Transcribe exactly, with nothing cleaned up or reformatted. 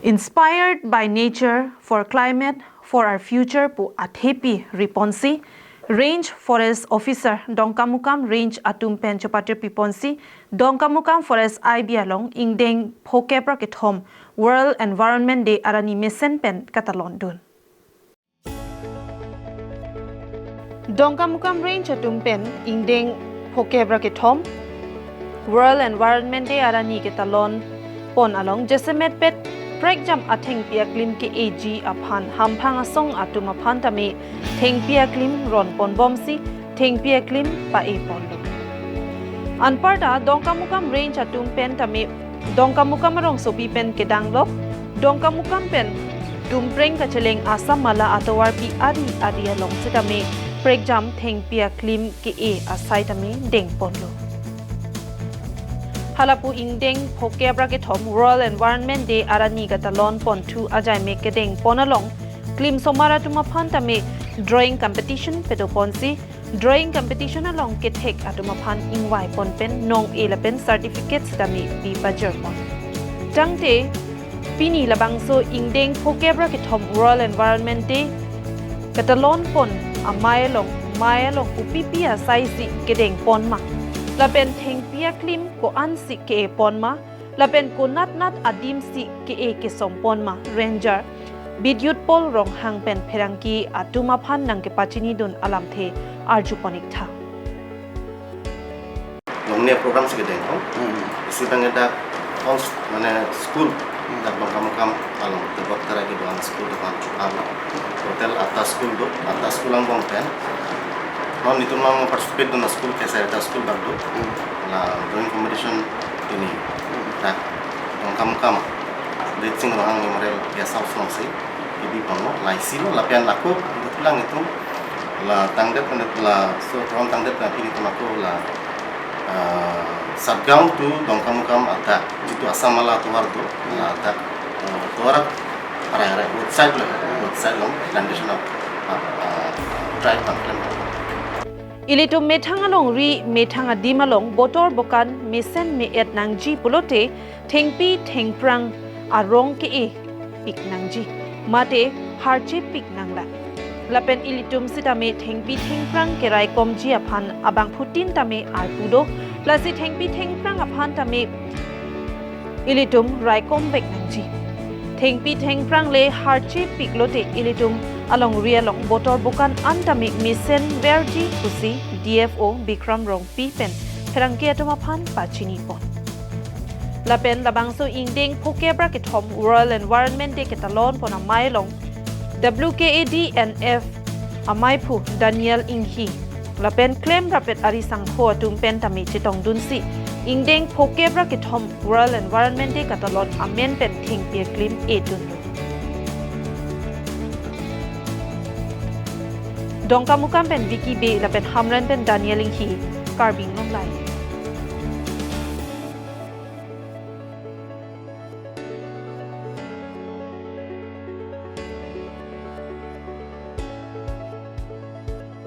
Inspired by nature for climate for our future pu athepi riponsi, Range Forest Officer Dongkamukam Range atum pen chepate piponsi, Dongkamukam Forest I B along ingdeng phokep ra kethom World Environment Day arni mesen pen katalon dun. Dongkamukam Range atum pen ingdeng phokep ra kethom World Environment Day arni ketalon pon along jasemet pet prekjam athengpi aklim ke-eji aphan hamphang asong atum aphan tame thengpi aklim ron ponbomsi thengpi aklim pa-e ponlo. Anparta Dongkamukam Range atum pen tame Dongkamukam arongsopi pen kedang lok, Dongkamukam pen Tumpreng kacheleng Assam Mala atovarpi ari ari along sitame prekjam thengpi aklim ke-e asai tame dengponlo. Halapu ingdeng phokep ra kethom World Environment Day arni katalon ponthu ajai me kedengpon along klim somar atum aphan tame drawing competition pedoponsi, drawing competition along kethek atum aphan ingvai pon pen nong-e lapen certificate sitame pi pajirpon. Tangte pini labangso ingdeng phokep ra kethom World Environment Day katalon pon amei along, mei along kopipi asaisi kedengpon ma, lapen thengpi aklim ko-ansi ke-e pon ma, lapen konatnat adimsi ke-e kesompon ma, Ranger Bidyut Paul Ronghang pen pherangke atum aphan nangkepachini dun alamthe arjupon-ik tha. Longle program si kedengpon. Hmm. Isi abang dak all s-, mane school, dak Dongkamukam along tebak tara kedo-an school, tebak chukar lo. Total atta school do, atta school angbong pen. Non itum nang participate dun a school ke sai atta school bak do. Hmm. La drawing competition pini dak Dongkamukam Ranjit Singh Ronghang Memorial Guest House alongsi kebi ponlo, la isi lo, lapen ako duklang itum la tangdet pen, la so tron tangdet pen pini itum ako la, ah, Satgaon to Dongkamukam adak, jitu Assam Mala atovar do, la adak, ah, tovar arai arai, both side lo, both side lo, plantation of, ah, ah, tribe and clan. Ilitum methang alongri, methang adim along botor bokan mesen me-et nangji pulote thengpi thengphrang arong ke-e pik nangji, mate harche pik nanglang. Lapen ilitum sitame thengpi thengphrang keraikomji aphan abangphutin tame arpu do, lasi thengpi thengphrang aphan tame ilitum raikom vek nangji. Thengpi thengphrang le harche pik lote ilitum alongri along botor bokan an tame mesen verji pusi D F O Bikram Rongpi pen pherangke atum aphan pachini pon. Lapen labangso ingdeng phokep ra kethom World Environment Day ketalon pon amei along W K A D N F ameiphu Daniel Inghi lapen klem rapet ari sangho atum pen tame chetong dunsi ingdeng phokep ra kethom World Environment Day katalon amen pen thengpi aklim e dunlo. Dongkamukam pen Vicky Bey lapen Hamren pen Daniel Inghi, Karbi Anglong Live.